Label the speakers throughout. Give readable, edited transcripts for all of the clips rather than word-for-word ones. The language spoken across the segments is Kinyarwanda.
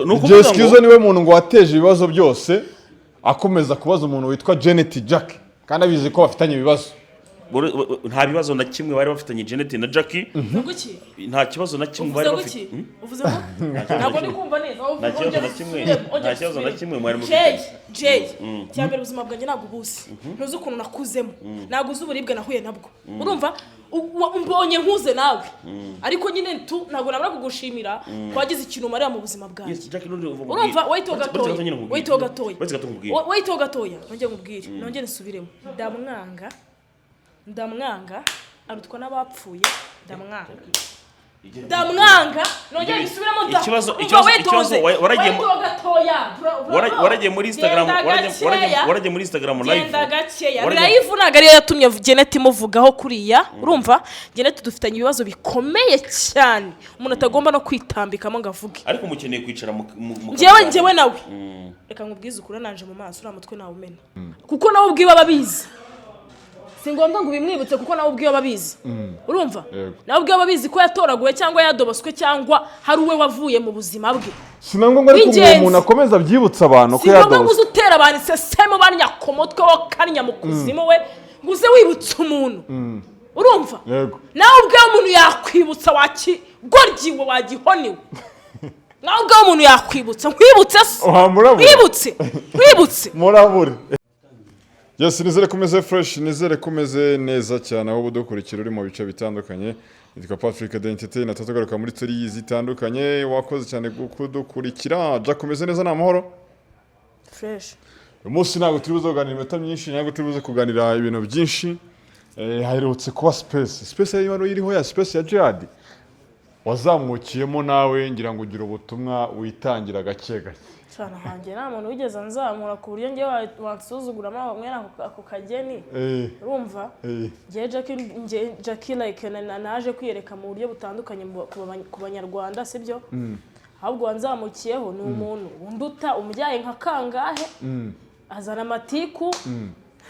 Speaker 1: So, ni ukuvuga
Speaker 2: Jessica
Speaker 1: ngo
Speaker 2: Izo niwe muntu ngo wateje ibibazo byose, akomeza kubaza umuntu witwa Janet Jack kandi abizi ko bafitanye ibibazo.
Speaker 1: Nta bibazo na kimwe bari bafitanye, Janet na Jackie.
Speaker 3: Uvuze iki?
Speaker 1: Nta kibazo na kimwe
Speaker 3: Uvuze
Speaker 1: bari
Speaker 3: ngo
Speaker 1: bafite.
Speaker 3: iki? Uvuze ngo ntabwo ndi kumva neza.
Speaker 1: Nta kibazo na kimwe, nta kibazo na kimwe mwari
Speaker 3: Jay,
Speaker 1: mufite.
Speaker 3: Jay, cyambere, ubuzima bwanjye ntabwo ubuzi, ntuzi ukuntu nakuzemo, ntabwo uzi uburibwe nahuye nabwo. Urumva, umbonye nkuze nawe, ariko nyine tu ntabwo nabura kugushimira ko wagize ikintu umarira mu buzima bwanjye.
Speaker 1: Yes, Jackie, none uvuga
Speaker 3: Urumva,
Speaker 1: nkubwire.
Speaker 3: wait
Speaker 1: Uretse gato
Speaker 3: gatoya,
Speaker 1: nyine nkubwire.
Speaker 3: wait gatoya.
Speaker 1: Uretse gato nkubwire.
Speaker 3: Wait gatoya, nongere nkubwire, nongere nsubiremo: ndamwanga, ndamwanga, arutwa n'abapfuye, ndamwanga, ndamwanga, nongere nsubiremo nda
Speaker 1: Ikibazo
Speaker 3: Umva,
Speaker 1: ikibazo
Speaker 3: witonze,
Speaker 1: waragiye
Speaker 3: wait gatoya, bro, bro.
Speaker 1: Waragiye muri Instagram,
Speaker 3: Genda gakeya.
Speaker 1: waragiye muri Instagram live.
Speaker 3: Genda gakeya.
Speaker 1: Waragiye
Speaker 3: Live ntabwo ariyo yatumye Janet imuvugaho kuriya. Urumva, Janet dufitanye ibibazo bikomeye cyane umuntu atagomba no kwitambikamo ngo avuge.
Speaker 1: Ariko mukeneye kwicara mu
Speaker 3: Njyewe
Speaker 1: kaganiro.
Speaker 3: Njyewe nawe, reka nkubwize ukuri, nanje mu maso uriya mutwe nawumena, kuko nawe ubwiwe aba abizi. Si ngombwa ngo ubimwibutse, kuko nawe ubwiwe aba abizi. Urumva?
Speaker 2: Yego.
Speaker 3: Nawe ubwiwe aba abizi ko yatoraguwe cyangwa yadoboswe cyangwa hari uwe wavuye mu buzima bwe.
Speaker 2: Si na ngombwa, ariko ngo uwo
Speaker 3: W'ingenzi.
Speaker 2: muntu akomeza abyibutsa abantu ko
Speaker 3: Si ngombwa ngo
Speaker 2: yadoboswe.
Speaker 3: uze utera abantu iseseme, barya ku mutwe wo karya mu kuzimu we, ngo uze wibutsa umuntu. Urumva?
Speaker 2: Yego.
Speaker 3: Nawe ubwawe umuntu yakwibutsa, wakigoryiwe, wagihoniwe, nawe ubwawe umuntu yakwibutsa. Nkwibutse se?
Speaker 2: Wamurabura.
Speaker 3: Nkwibutse, nkwibutse?
Speaker 2: Murabure. Yes, nizere ko umeze fresh, nizere ko umeze neza cyane aho udukurikira uri mu bice bitandukanye. Nitwa Patrick Identity na tugaruka muri story zitandukanye. Wakoze cyane kudukurikira. Jack, umeze neza, ni amahoro?
Speaker 3: Fresh.
Speaker 2: Uyu munsi ntabwo turi buze kuganira iminota myinshi, ntabwo turi buze kuganira ibintu byinshi. Haherutse kuba space yari iriho ya space ya Jihad wazamukiyemo, nawe ngira ngo ugira ubutumwa witangira gake gake.
Speaker 3: Cyane hanjye, nta muntu wigeze anzamura ku buryo ngewe wansuzuguramo mwene ako kageni. Urumva? Njye Jackie, njye Jackie, like naje kwiyereka mu buryo butandukanye ku Banyarwanda, sibyo? Ahubwo wanzamukiyeho ni umuntu unduta, umubyaye nka kangahe, azana amatiku,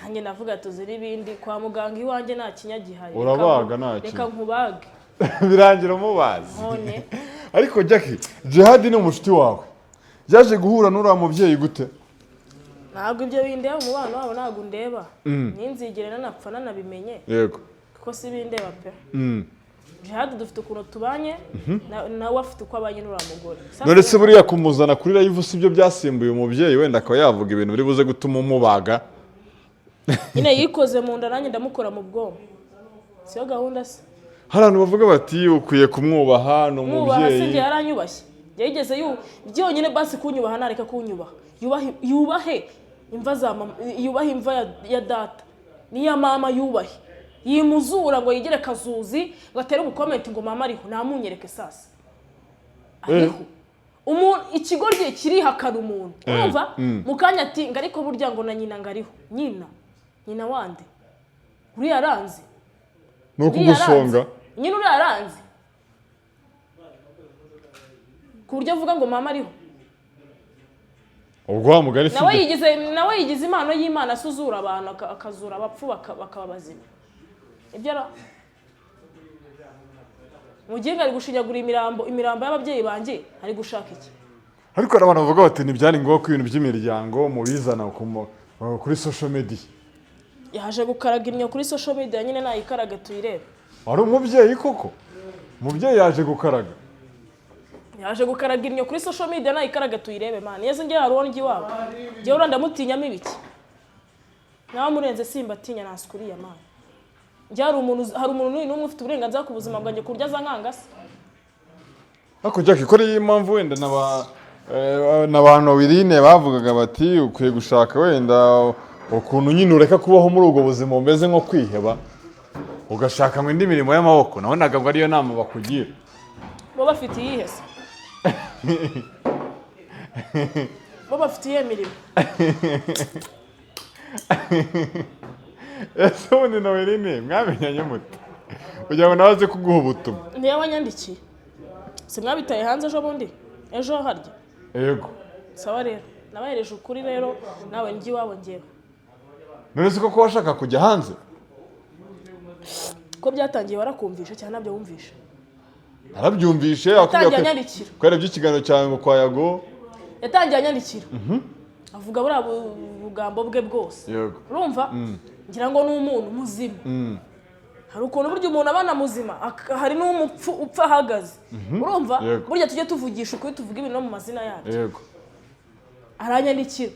Speaker 3: nanjye navuga tuzira ibindi kwa muganga iwanjye nta kinya gihari.
Speaker 2: Urabaga nta
Speaker 3: Reka
Speaker 2: kinya.
Speaker 3: nkubage.
Speaker 2: Birangira umubazi.
Speaker 3: None
Speaker 2: Ariko Jackie, Jihad ni umushuti wawe, yaje guhura n'uriya mubyeyi gute?
Speaker 3: Ntabwo ibyo bindeba, umubano wabo ntabwo undeba, ninzigere nanapfa nanabimenye, kuko si bindeba pe. Jihad dufite ukuntu tubanye, nawe afite uko abanye n'uriya mugore. Sasa
Speaker 2: None se buriya kumuzana kuri live si byo byasimbuye umubyeyi, wenda akaba yavuga ibintu biri buze gutuma umubaga?
Speaker 3: Nyine yikoze mu nda, nanjye ndamukora mu bwonko, siyo gahunda se?
Speaker 2: Hari abantu bavuga bati ukwiye kumwubaha, ni
Speaker 3: Mwubaha se?
Speaker 2: umubyeyi.
Speaker 3: Njye yaranyubashye? Njye yigeze byonyine basi kunyubaha? Nareka kunyubaha, yubahe, yubahe imva za mama, yubahe imva ya data n'iya mama, yubahe. Yimuzura ngo yigere kazuzi ngo atere ubucomment ngo mama ariho, namunyereke sasa ariho. Umuntu ikigoryi kirihakana umuntu. Urumva, mu kanya ati ngo ariko burya ngo na nyina ngo ariho. Nyina, nyina wande? Uriya aranzi.
Speaker 2: Ni
Speaker 3: Uriya
Speaker 2: ukugusonga.
Speaker 3: aranzi. Nyine uriya aranzi ku buryo avuga ngo mama ariho.
Speaker 2: Ubwo wa mugani
Speaker 3: Nawe
Speaker 2: si
Speaker 3: yigize, nawe yigize impano y'Imana, asuzura abantu, akazura abapfu bakaba bazima. Ibyo ara muginga ari gushinyagura imirambo y'ababyeyi banjye, ari gushaka iki?
Speaker 2: Ariko hari abantu bavuga bati ntibyari ngombwa ko ibintu by'imiryango mubizana kuri social media.
Speaker 3: Yaje gukaraga innyo kuri social media nyine, nayikaraga tuyirebe.
Speaker 2: Wari umubyeyi koko, umubyeyi yaje gukaraga.
Speaker 3: Yaje gukaraga innyo kuri social media, nayikaraga tuyirebe. Man, yeze njye hari uwo ndya iwabo? Njyewe uriya ndamutinyamo ibiki? Nawe murenze simbatinya, nasukuriya man. Njye hari umuntu n'uyu n'umwe ufite uburenganzira ku buzima bwanjye ku buryo aza nkanga se?
Speaker 2: Ariko Jackie, ko ariyo mpamvu wenda na ba Noeline bavugaga bati ukwiye gushaka wenda ukuntu nyine ureka kubaho muri ubwo buzima bumeze nko kwiheba, ugashaka ngo indi mirimo y'amaboko. Nabonaga ngo ariyo nama bakugira.
Speaker 3: Bo bafite iyihe se? Bo bafite iyihe mirimo?
Speaker 2: Ese ubundi Noeline mwamenyanye mute kugira ngo nawe aze kuguha ubutumwa?
Speaker 3: Niyo wanyandikiye, si mwabitaye hanze ejo bundi, ejo harya?
Speaker 2: Yego.
Speaker 3: Sawa rero, nabahereje ukuri rero, nawe njye iwabo ngewe.
Speaker 2: None se koko washaka kujya hanze?
Speaker 3: Ko byatangiye warakumvisha cyane, ntabyo wumvisha?
Speaker 2: Narabyumvishe akubwira
Speaker 3: Yatangiye
Speaker 2: ko
Speaker 3: anyandikira.
Speaker 2: ko yarebye ikiganiro cyawe ngo kwa Yago.
Speaker 3: Yatangiye anyandikira, avuga buriya bugambo bwe bwose. Urumva, ngira ngo ni umuntu muzima. Hari ukuntu burya umuntu abana muzima, hari n'umupfu upfa ahagaze, urumva? Burya tujye tuvugisha ukuri, tuvuga ibintu no mu mazina yabyo. Aranyandikira,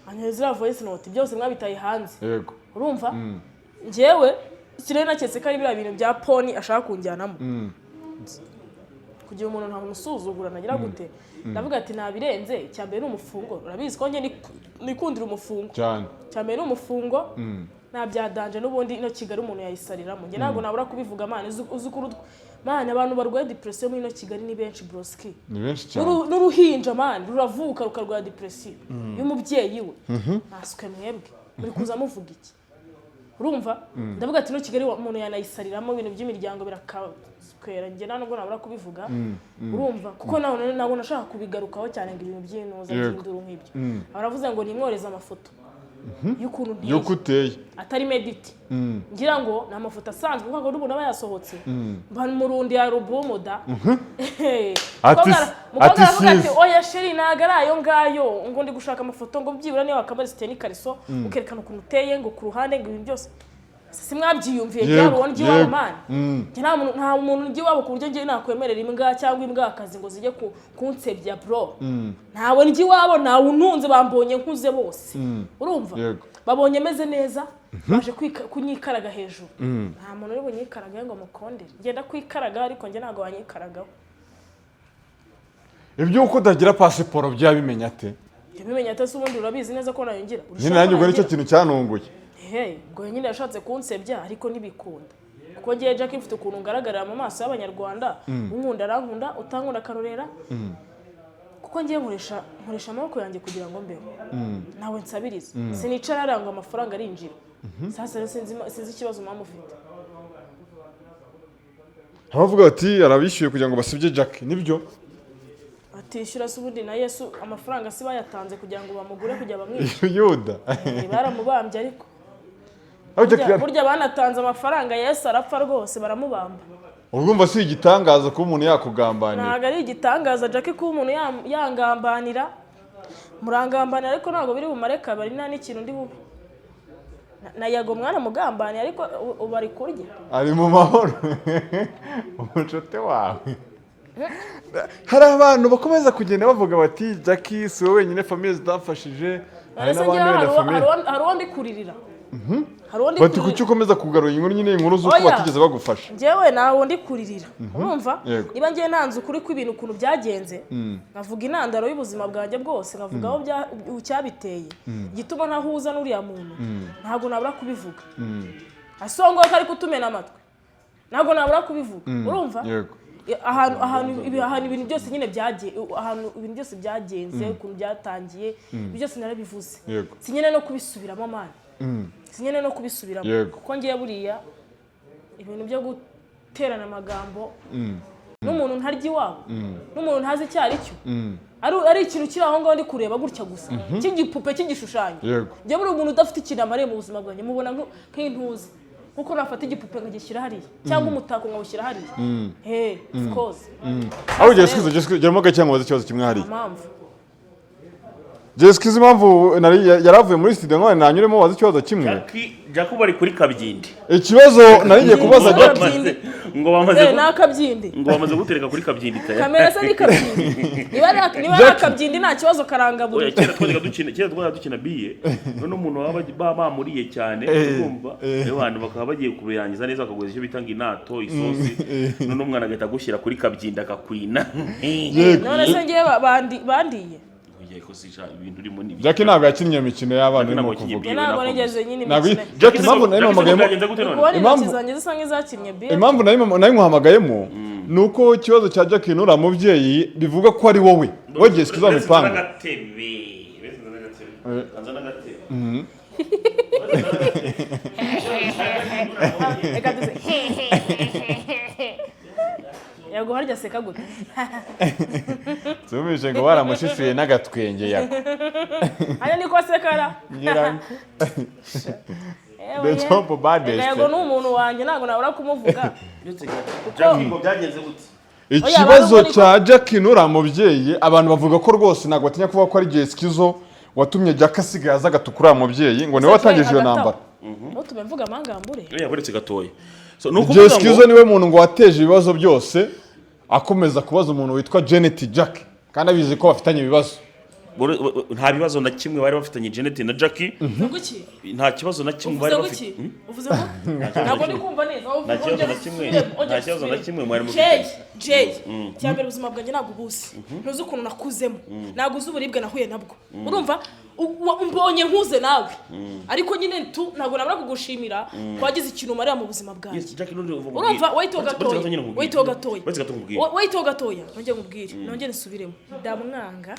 Speaker 3: anyohereza ziriya voice note, byose mwabitaye hanze. Urumva, njyewe sinari naketse ko ari biriya bintu bya porn ashaka kunjyanamo, kugira umuntu ntamusuzugura nagira gute. Ndavuga ati nabirenze. Icya mbere ni umufungo, urabizi ko njye nikundira umufungo.
Speaker 2: Cyane.
Speaker 3: Icya mbere ni umufungo, nta bya danger. N'ubundi ino Kigali umuntu yayisariramo. Njye ntabwo nabura kubivuga, man. Uzi ukuntu, man, abantu barwaye depression muri ino Kigali ni benshi, broski.
Speaker 2: Ni benshi cyane.
Speaker 3: N'uruhinja, man, ruravuka rukarwara depression y'umubyeyi we. Naswe mwebwe muri kuza muvuga iki? Urumva, ndavuga ati ino Kigali umuntu yanayisariramo, ibintu by'imiryango birakakwera. Njye nta nubwo nabura kubivuga, urumva, kuko nawe ntabwo nashaka kubigarukaho cyane, ngo ibintu by'intuza by'induru nk'ibyo. Baravuze ngo nimworeze amafoto y'ukuntu nteye,
Speaker 2: Y'uko uteye.
Speaker 3: atari edit. Ngira ngo ni amafoto asanzwe, kuko n'ubu aba yasohotse mba murundi ya alubumu da. Mukobwa
Speaker 2: Ati
Speaker 3: aravuga ati
Speaker 2: sizi.
Speaker 3: "Oya chérie, ntabwo ari ayo ngayo," ngo ndi gushaka amafoto, ngo byibura niba wakamara siteye n'ikariso, ukerekana ukuntu uteye, ngo ku ruhande, ngo ibintu byose si mwabyiyumviye. Byari uwo njya iwabo, man. Njye nta muntu njya iwabo ku buryo njye nakwemerera imbwa cyangwa imbwakazi ngo zijye kunsebya, bro. Ntawe njya iwabo, ntawe untunze. Bambonye nkuze bose, urumva? Babonye meze neza, baje kunyikaraga hejuru. Nta muntu uri bunyikaragaho ngo mukondere. Ngenda kwikaraga, ariko njye ntabwo wanyikaragaho.
Speaker 2: Iby'uko utagira pasiporo byabimenya ate?
Speaker 3: Jya bimenya ate se? Ubundi urabizi neza ko nayongira.
Speaker 2: Nyine nanjye ubwo nicyo kintu cyantunguye.
Speaker 3: Hey, ubwo nyine yashatse kunsebya, ariko ntibikunda, kuko ngiye Jack mfite ukuntu ngaragarira mu maso y'Abanyarwanda. Unkunda arankunda, utankunda akarorera, kuko ngiye nkoresha amaboko yanjye kugira ngo mbeho, ntawe nsabiriza. Sinicara arangwa amafaranga arinjira. Sasa rero sinzi ikibazo mama ufite.
Speaker 2: Abavuga bati arabishyuye kugira ngo basebye Jack, nibyo?
Speaker 3: Atishyura se ubundi na Yesu amafaranga si bayatanze kugira ngo bamugure, kugira bamwice?
Speaker 2: Yuda.
Speaker 3: Baramubambye ariko.
Speaker 2: Aho Jack
Speaker 3: Burya banatanze amafaranga, Yesu arapfa rwose, baramubamba.
Speaker 2: Urumva si igitangaza kuba umuntu yakugambanira?
Speaker 3: Ntabwo ari igitangaza, Jack, kuba umuntu yangambanira. Murangambanira, ariko ntabwo biri bumare kabari, nta n'ikintu ndi bube. Na Yago mwana mugambaniye, ariko ubu ari kurya.
Speaker 2: Ari mu mahoro, umucuti wawe. Hari abantu bakomeza kugenda bavuga bati Jackie si wowe wenyine famille zitafashije, hari
Speaker 3: Ese
Speaker 2: n'abandi
Speaker 3: njyewe
Speaker 2: wenda famille
Speaker 3: hari uwo ndi kuririra, hari uwo ndi
Speaker 2: bati
Speaker 3: kuririra.
Speaker 2: Kuki ukomeza kugarura inkuru nyine, inkuru z'uko
Speaker 3: Oya.
Speaker 2: batigeze bagufasha?
Speaker 3: Njyewe ntawe ndi kuririra, urumva?
Speaker 2: Yego.
Speaker 3: Niba ngiye ntanze ukuri kw'ibintu ukuntu byagenze, nkavuga intandaro y'ubuzima bwanjye bwose, nkavuga aho icyabiteye, igituma ntahuza n'uriya muntu, ntabwo nabura kubivuga. Asongoye ko ari kutumena amatwi, ntabwo nabura kubivuga, urumva?
Speaker 2: Yego.
Speaker 3: Ahantu ibintu byose nyine byagiye, ahantu ibintu byose byagenze, ukuntu byatangiye, ibyo byose narabivuze. Sinyine no kubisubiramo, man, sinyine no kubisubiramo. Kuko ngiye buriya ibintu byo guterana amagambo n'umuntu ntarya iwabo, n'umuntu ntazi icyo ari cyo, ari ikintu kiri aho ngaho ndi kureba gutya gusa, cy'igipupe, cy'igishushanyo. Njye buri umuntu udafite ikintu amariye mu buzima bwanjye mubona nk'intuzi, nkuko nafata igipupe nkagishyira hariya, cyangwa umutako nkawushyira hariya. Hey, of course.
Speaker 2: Aho Jessica, Jessica, geramo gake nkubaze ikibazo kimwe hariya.
Speaker 3: Mpamvu?
Speaker 2: Jessica, izi impamvu yari avuye muri studio none nanyuremo wazi ikibazo kimwe.
Speaker 1: Jacob ari kuri kabyindi.
Speaker 2: Ikibazo nari ngiye kubaza
Speaker 1: Ngo
Speaker 2: Jackie.
Speaker 1: ngo bamaze
Speaker 3: Ni akabyindi.
Speaker 1: Ngo bamaze gutereka kuri kabyindi tayari.
Speaker 3: Kamera se ni kabyindi? Niba ari
Speaker 2: Jackie.
Speaker 3: akabyindi nta kibazo,
Speaker 1: Oya,
Speaker 3: karangaburira.
Speaker 1: Kera twajyaga dukina biye, none umuntu baba bamuriye cyane, urumva, abantu bakaba bagiye kubirangiza neza, bakaguza icyo bita ngo inato, isosi, none umwana agahita agushyira kuri kabyindi akakwina.
Speaker 3: None se ngewe bandiye?
Speaker 1: Oya, ko si sha, ibintu urimo ni
Speaker 2: Jackie ntabwo yakinnye iyo mikino y'abana
Speaker 1: Jackie
Speaker 2: urimo
Speaker 1: ntabwo yakinnye
Speaker 2: kuvuga.
Speaker 1: biye.
Speaker 3: Njye ntabwo nigeze nyine
Speaker 2: Ntabwo
Speaker 3: imikino.
Speaker 2: Jackie, impamvu nari muhamagayemo
Speaker 1: Byagenze gute none?
Speaker 3: Kubona intoki
Speaker 2: Impamvu-
Speaker 3: zanjye zisa nk'izakinnye biye.
Speaker 2: Impamvu nari muhamagayemo ni uko ikibazo cya Jackie n'uriya mubyeyi bivuga ko ari wowe wowe Jessica uzamupanga.
Speaker 1: N'agatebe. Uretse n'agatebe. Kanza n'agatebe.
Speaker 3: Reka tuze yago, harya aseka gute?
Speaker 2: Tumvise ngo baramushishuye n'agatwenge yago.
Speaker 3: Hariya niko asekara.
Speaker 2: Ngira ngo
Speaker 3: Ewe
Speaker 2: the
Speaker 3: ye.
Speaker 2: top baddest.
Speaker 3: Reka, Yago ni umuntu wanjye, ntabwo nabura kumuvuga.
Speaker 1: Jackie, ngo byagenze gute?
Speaker 2: Ikibazo
Speaker 3: Oya,
Speaker 2: cya Jackie nuriya mubyeyi, abantu bavuga ko rwose ntabwo batinya kuvuga ko ari Jessikizo watumye Jack asigaye aza agatuka uriya mubyeyi, ngo niwe watangije iyo ntambara.
Speaker 3: Ntutume mvuga amangambure.
Speaker 1: Oya, buretse gatoya. So, ni ukuvuga
Speaker 2: Jessikizo
Speaker 1: ngo
Speaker 2: niwe muntu ngo wateje ibibazo byose, akomeza kubaza umuntu witwa Janet Jack kandi abizi ko bafitanye ibibazo.
Speaker 1: Nta bibazo na kimwe bari bafitanye Janet na Jackie.
Speaker 3: Uvuga iki?
Speaker 1: Nta kibazo na kimwe
Speaker 3: Uvuze
Speaker 1: bari
Speaker 3: ngo
Speaker 1: bafite.
Speaker 3: iki? Uvuze ngo ntabwo ndi kumva neza.
Speaker 1: Nta kibazo na kimwe, nta kibazo na kimwe mwari mufitanye.
Speaker 3: Jay, Jay, cyambere ubuzima bwanjye ntabwo ubuzi, ntuzi ukuntu nakuzemo, ntabwo uzi uburibwe nahuye nabwo. Urumva, mbonye nkuze nawe, ariko nyine tu ntabwo nabura kugushimira ko wagize ikintu umarira mu buzima bwanjye.
Speaker 1: Yes, Jackie, none uva
Speaker 3: Urumva,
Speaker 1: mubwire.
Speaker 3: wait
Speaker 1: Uretse gato
Speaker 3: gatoya,
Speaker 1: nyine nkubwire.
Speaker 3: wait gatoya.
Speaker 1: Uretse gato nkubwire.
Speaker 3: Wait gatoya, nongere nkubwire, nongere nsubiremo. Ndamwanga,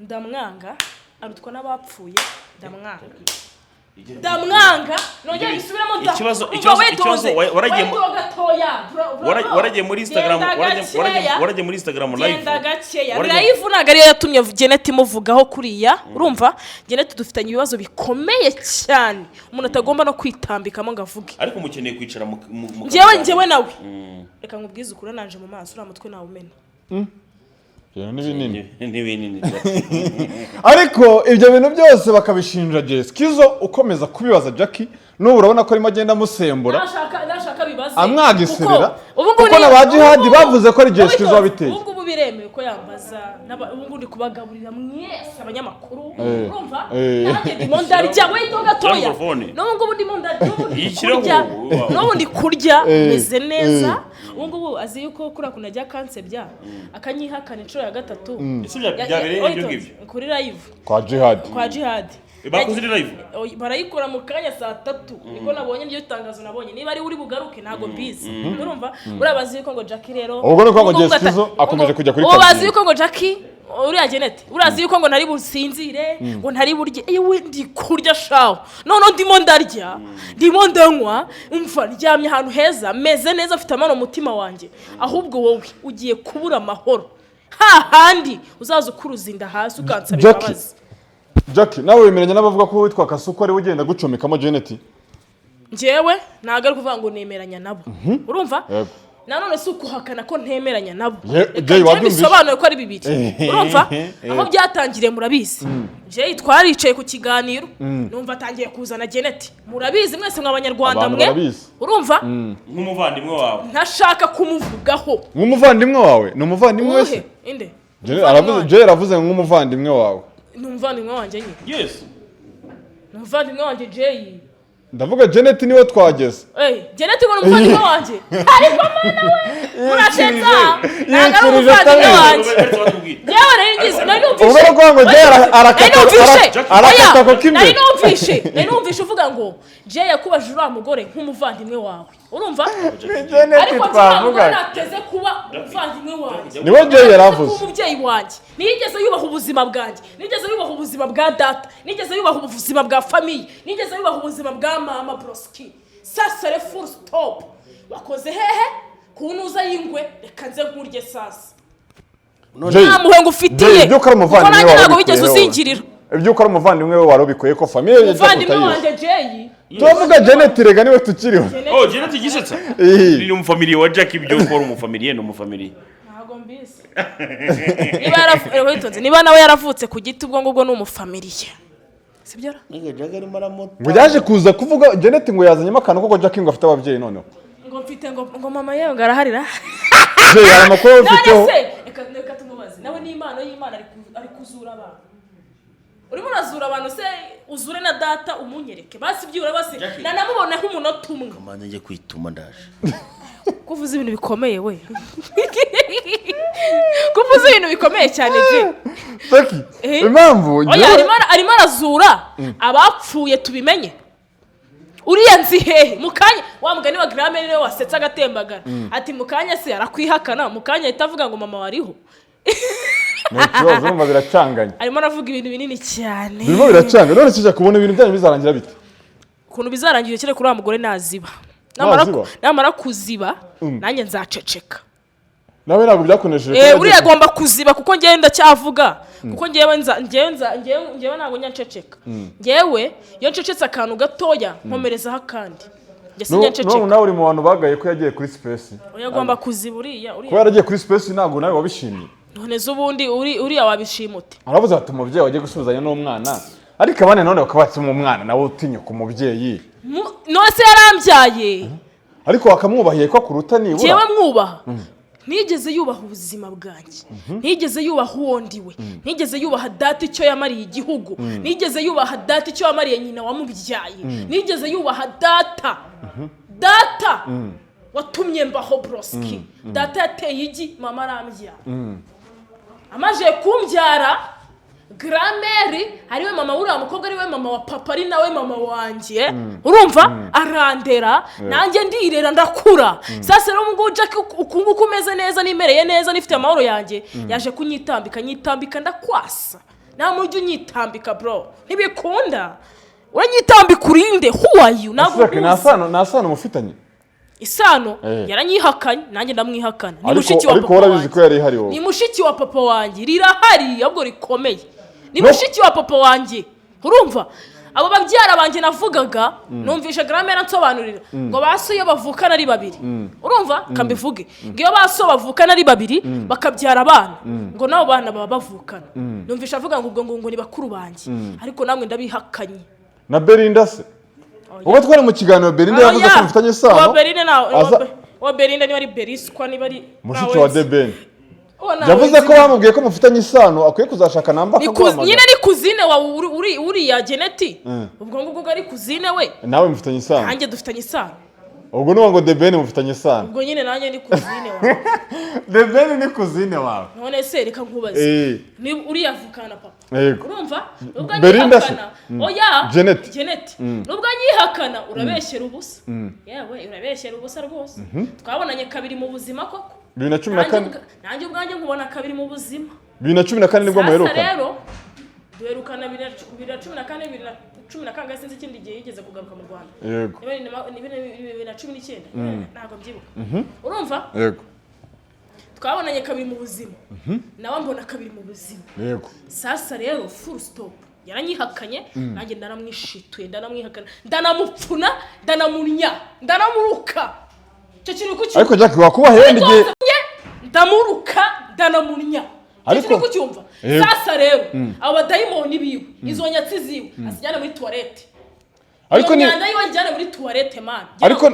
Speaker 3: ndamwanga, arutwa n'abapfuye, ndamwanga, ndamwanga, nongere nsubiremo nda.
Speaker 1: Ikibazo-
Speaker 3: Umva,
Speaker 1: ikibazo-
Speaker 3: witonze,
Speaker 1: ikibazo waragiye
Speaker 3: wait gatoya, bro.
Speaker 1: Waragiye muri Instagram,
Speaker 3: Genda gakeya.
Speaker 1: waragiye muri Instagram live.
Speaker 3: Genda gakeya.
Speaker 1: Waragiye-
Speaker 3: Live ntabwo ariyo yatumye Janet imuvugaho kuriya. Urumva, Janet dufitanye ibibazo bikomeye cyane umuntu atagomba no kwitambikamo ngo avuge.
Speaker 1: Ariko mukeneye kwicara mu
Speaker 3: Njyewe
Speaker 1: kaganiro.
Speaker 3: njyewe nawe, reka nkubwize ukuri, nanje mu maso uriya mutwe nawumena.
Speaker 2: Ibintu ni binini.
Speaker 1: Ni binini.
Speaker 2: Ariko ibyo bintu byose bakabishinja Jessikizo ukomeza kubibaza Jackie. N'ubu urabona ko arimo agenda amusembura.
Speaker 3: Nashaka bibaze.
Speaker 2: Amwagisirira.
Speaker 3: Kuko ubu ngubu
Speaker 2: Kuko na ba Jihadi bavuze ko ari Jessikizo wabiteye.
Speaker 3: Ubu ngubu biremewe ko yambaza. Ubu ngubu ndi kubagaburira mwese abanyamakuru. Urumva, nanjye ndimo ndarya, wait gatoya.
Speaker 1: Microphone.
Speaker 3: N'ubu ngubu ndimo ndarya, n'ubu ndi
Speaker 1: Yishyireho.
Speaker 3: kurya,
Speaker 1: Wow.
Speaker 3: n'ubu ndi kurya, meze neza. Ubu ngubu azi yuko kuriya kuntu ajya akansebya, akanyihakana inshuro ya gatatu.
Speaker 1: Ese byabereye
Speaker 3: Oya,
Speaker 1: ibyo
Speaker 3: witonze.
Speaker 1: ngibyo?
Speaker 3: Kuri live.
Speaker 2: Kwa Jihadi.
Speaker 3: Kwa Jihadi.
Speaker 1: Bakoze iri live?
Speaker 3: Oya, barayikora mu kanya saa 3, niko nabonye iryo tangazo nabonye. Niba ari uri bugaruke ntabwo mbizi. Urumva, buriya bazi yuko ngo Jackie rero
Speaker 2: Ubwo ni ukuvuga ngo
Speaker 3: ubwo
Speaker 2: Jessica Izo akomeje kujya kuri
Speaker 3: ubu bazi
Speaker 2: kabyiniro.
Speaker 3: yuko ngo Jackie uriya Janet urazi yuko ngo ntari businzire, ngo ntari burye. Ewe, ndi kurya shawo, none ndimo ndarya, ndimo ndanywa, umva, ndyamye ahantu heza, meze neza, mfite amahoro mu mutima wanjye. Ahubwo wowe ugiye kubura amahoro hahandi uzaza ukuruza inda hasi ukansaba
Speaker 2: Jackie.
Speaker 3: imbabazi.
Speaker 2: Jackie, nawe wemeranya n'abavuga ko witwa Kasuku ariwe ugenda gucomekamo Janet?
Speaker 3: Njyewe ntabwo ari ukuvuga ngo nemeranya nabo, urumva?
Speaker 2: Yego.
Speaker 3: Nanone si ukuhakana ko ntemeranya nabo.
Speaker 2: Jay,
Speaker 3: Reka njyewe
Speaker 2: wabyumvise?
Speaker 3: bisobanuye ko ari bibiri. Urumva, aho byatangiriye murabizi. Jay twaricaye ku kiganiro, numva atangiye kuzana Janet. Murabizi mwese mwa Abanyarwanda
Speaker 2: Abantu
Speaker 3: mwe.
Speaker 2: barabizi.
Speaker 3: Urumva,
Speaker 1: Nk'umuvandimwe wawe.
Speaker 3: ntashaka kumuvugaho.
Speaker 2: Nk'umuvandimwe wawe? Ni umuvandimwe
Speaker 3: Uwuhe?
Speaker 2: wese.
Speaker 3: Inde?
Speaker 2: Janet aravuze, Jay aravuze nk'umuvandimwe wawe.
Speaker 3: Ni umuvandimwe wanjye nyine.
Speaker 1: Yes.
Speaker 3: Ni umuvandimwe wanjye Jay.
Speaker 2: Ndavuga Janet, niwe twageze.
Speaker 3: Ey, Janet ngo ni umuvandimwe wanjye, ariko mana we, murasetsa, ntabwo ari
Speaker 2: Yikirije
Speaker 3: umuvandimwe
Speaker 2: atabizi.
Speaker 3: wanjye. Yewe, nari ngize, nari numvishe.
Speaker 2: Ubwo ni ukuvuga ngo Jay
Speaker 3: Nari numvishe.
Speaker 2: arakata
Speaker 3: Oya,
Speaker 2: ako k'imbere.
Speaker 3: nari numvishe uvuga ngo Jay yakubajije uriya mugore nk'umuvandimwe wawe, urumva?
Speaker 2: Janet
Speaker 3: Ariko uriya mugore
Speaker 2: twavugaga.
Speaker 3: nateze kuba umuvandimwe wanjye.
Speaker 2: Niwe Jay yaravuze.
Speaker 3: Kuba umubyeyi wanjye, ntiyigeze yubaha ubuzima bwanjye, ntiyigeze yubaha ubuzima bwa data, ntiyigeze yubaha ubuzima bwa famille, ntiyigeze yubaha ubuzima bwa mama Broski. Sasa re, full stop. Wakoze hehe ku ntuza y'ingwe? Reka nze nkurye sasa.
Speaker 2: Jay,
Speaker 3: Nta muhe ngufitiye.
Speaker 2: Jay, ibyo ukora
Speaker 3: Kuko
Speaker 2: umuvandimwe
Speaker 3: nanjye
Speaker 2: wawe
Speaker 3: ntabwo wigeze
Speaker 2: ubikuyeho.
Speaker 3: uzingirira.
Speaker 2: Ibyo ukora umuvandimwe we wari ubikuye ko famille ye
Speaker 3: Umuvandimwe
Speaker 2: utayizi.
Speaker 3: wanjye Jay?
Speaker 2: Turavuga Janet rega, niwe tukiriho.
Speaker 1: Oh, Janet gisetsa. Ni umufamiliye wa Jackie, ibyo ukora umufamiliye ni umufamiliye.
Speaker 3: Ntabwo mbizi. Witonze, niba nawe yaravutse ku giti, ubwo ngubwo ni umufamiliye, sibyo ra?
Speaker 2: Ngo yaje kuza kuvuga Janet ngo yazanyemo akantu koko Jackie ngo afite ababyeyi noneho.
Speaker 3: Ngo mfite, ngo mama yewe ngo araharira.
Speaker 2: Jay, hari amakuru
Speaker 3: None
Speaker 2: ufiteho?
Speaker 3: se reka tumubaze nawe. Ni impano y'Imana, ari kuzura abantu. Urimo urazura abantu se, uzure na data umunyereke basi, byibura basi
Speaker 1: Jackie.
Speaker 3: nanamubonaho umunota umwe.
Speaker 1: Kamanze njye kwituma, ndaje.
Speaker 3: Kuvuza ibintu bikomeye we, kuvuza ibintu bikomeye cyane je.
Speaker 2: Jackie,
Speaker 3: Eh?
Speaker 2: impamvu
Speaker 3: Oya, arimo arazura abapfuye tubimenye. Uriya nzi hehe mu kanya wa mugani wa Grame niwe wasetse agatembagara ati mu kanya se arakwihakana, mu kanya ahita avuga ngo mama wariho.
Speaker 2: Ni ikibazo, urumva biracanganye.
Speaker 3: Arimo aravuga ibintu binini cyane.
Speaker 2: Birimo biracanga. None kijya kubona ibintu byanyu bizarangira bite?
Speaker 3: Ukuntu bizarangira, kereka uriya mugore naziba. Namara
Speaker 2: Naziba?
Speaker 3: Namara kuziba, nanjye nzaceceka.
Speaker 2: Nawe ntabwo byakunesheje
Speaker 3: Eh,
Speaker 2: kuba
Speaker 3: uriya
Speaker 2: yagiye-
Speaker 3: agomba kuziba kuko ngewe ndacyavuga, kuko ngewe nza ngewe nza ngewe ngewe ntabwo njya nceceka. Ngewe iyo ncecetse akantu gatoya nkomerezaho akandi. Njye sinjya nceceka.
Speaker 2: N'ubu nawe uri mu bantu bagaye ko yagiye kuri space.
Speaker 3: Oya, agomba kuziba uriya.
Speaker 2: Kuba
Speaker 3: Uriya.
Speaker 2: yaragiye kuri space, ntabwo nawe wabishimiye?
Speaker 3: None se ubundi uriya wabishima ute?
Speaker 2: Aravuze ati umubyeyi wagiye gusubizanya n'umwana, ariko abandi nanone bakaba batuma umwana nawe utinyuka umubyeyi.
Speaker 3: None se yarambyaye?
Speaker 2: Ariko wakamwubahiye ko akuruta nibura.
Speaker 3: Njyewe mwubaha? Ntigeze yubaha ubuzima bwanjye, ntigeze yubaha uwo ndiwe, ntigeze yubaha data icyo yamariye igihugu, ntigeze yubaha data icyo yamariye nyina wamubyaye, ntigeze yubaha data, data watumye mbaho, broski. Data yateye igi, mama arambyara. Amaze kumbyara, grand-mère, ariwe mama w'uriya mukobwa, ariwe mama wa papa, ari nawe mama wanjye, urumva, arandera, nanjye ndirera, ndakura. Sasa rero ngubu Jack, uku nguku umeze neza, nimereye neza, nifite amahoro yanjye, yaje kunyitambika, nyitambika ndakwasa. Nta mujyi unyitambika, bro, ntibikunda. Uranyitambika urinde? Who are you? Ntabwo
Speaker 2: Ese nta
Speaker 3: nkuzi.
Speaker 2: sano, nta sano mufitanye?
Speaker 3: Isano?
Speaker 2: Eh.
Speaker 3: Yaranyihakanye, nanjye ndamwihakana. Ni
Speaker 2: Ariko
Speaker 3: mushiki wa
Speaker 2: ariko
Speaker 3: papa
Speaker 2: warabizi
Speaker 3: wanjye.
Speaker 2: ko yari ihari wowe.
Speaker 3: Ni mushiki wa papa wanjye, rirahari ahubwo rikomeye. Ni
Speaker 2: No.
Speaker 3: mushiki wa papa wanjye, urumva? Abo babyara banjye navugaga, numvishe grand-mère ansobanurira ngo ba so iyo bavukana ari babiri, urumva, kambivuge ngo iyo ba so bavukana ari babiri bakabyara abana, ngo nabo bana baba bavukana. Numvishe avuga ngo ubwo ngo ni bakuru banjye, ariko namwe ndabihakanye.
Speaker 2: Na Belinda se, ubwo twari mu kiganiro, Belinda yavuze ko mufitanye isano.
Speaker 3: Uwa Belinda na
Speaker 2: Aza
Speaker 3: uwa Belinda, niba ari Beriswa, niba ari
Speaker 2: Mushiki wa The Ben.
Speaker 3: Uwo nawe
Speaker 2: Yavuze ko
Speaker 3: nzi.
Speaker 2: bamubwiye ko mufitanye isano, akwiye kuzashaka namba
Speaker 3: Ni
Speaker 2: akaguhamagara.
Speaker 3: Nyine ni cousine wa uriya Geneti. Ubwo ngubwo ubwo ari cousine we.
Speaker 2: Nawe mufitanye isano?
Speaker 3: Nanjye dufitanye isano.
Speaker 2: Ubwo nuvuga ngo The Ben mufitanye isano?
Speaker 3: Ubwo nyine nanjye ni cousine wawe.
Speaker 2: The Ben ni cousine wawe?
Speaker 3: None se reka nkubaze. Ni uriya avukana papa.
Speaker 2: Yego.
Speaker 3: Urumva, nubwo
Speaker 2: Belinda se?
Speaker 3: anyihakana, oya.
Speaker 2: Janet.
Speaker 3: Janet, nubwo anyihakana, urabeshyera ubusa, yewe urabeshyera ubusa rwose. Twabonanye kabiri mu buzima koko.
Speaker 2: 2014.
Speaker 3: Nanjye ubwanjye nkubona kabiri mu buzima.
Speaker 2: 2014 nibwo
Speaker 3: Sasa
Speaker 2: muherukana?
Speaker 3: rero duherukana 2014, 2010, sinzi ikindi gihe yigeze kugaruka mu Rwanda. Niba ari 2019, ntabwo mbyibuka, urumva?
Speaker 2: Yego.
Speaker 3: Twabonanye kabiri mu buzima, nawe mbona kabiri mu buzima. Sasa rero, full stop, yaranyihakanye, nanjye ndaramwishituye, ndanamwihakana, ndanamupfuna, ndanamunya, ndanamuruka. Icyo kintu kucyumva?
Speaker 2: Ariko Jack, wakubaha yenda igihe
Speaker 3: Ndamuruka, ndanamunya. Icyo kintu kucyumva?
Speaker 2: Yego.
Speaker 3: Sasa rero abo badayimoni biwe, izo nyatsi ziwe, azijyane muri toilette.
Speaker 2: Ariko
Speaker 3: Iyo
Speaker 2: ni
Speaker 3: myanda yiwe ayijyane muri toilette, man.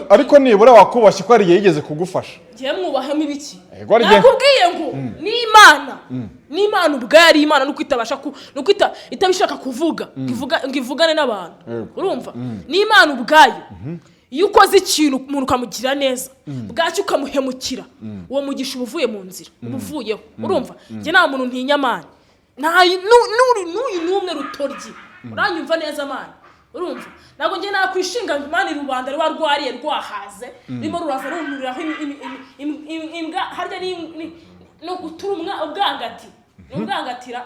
Speaker 2: Ariko nibura wakubashye ko hari igihe yigeze kugufasha.
Speaker 3: Ngiye mwubahamo ibiki?
Speaker 2: Yego, hari igihe
Speaker 3: Nakubwiye ngo n'Imana, n'Imana ubwayo ari Imana, nuko itabasha ku nuko itabishaka kuvuga ngo ngo ivugane n'abantu. Urumva, n'Imana ubwayo, iyo ukoze ikintu umuntu ukamugira neza, bwacyo ukamuhemukira, uwo mugisha uba uvuye mu nzira, uba uvuyeho. Urumva, njye nta muntu ntinya, man, nta n'uyu n'umwe rutoryi. Uranyumva neza, man? Urumva, ntabwo njye nakwishinga ngo, man, rubanda ruba rwariye rwahaze, rurimo ruraza runuriraho imbwa harya ni ugutura ubwangati, ni ubwangatira,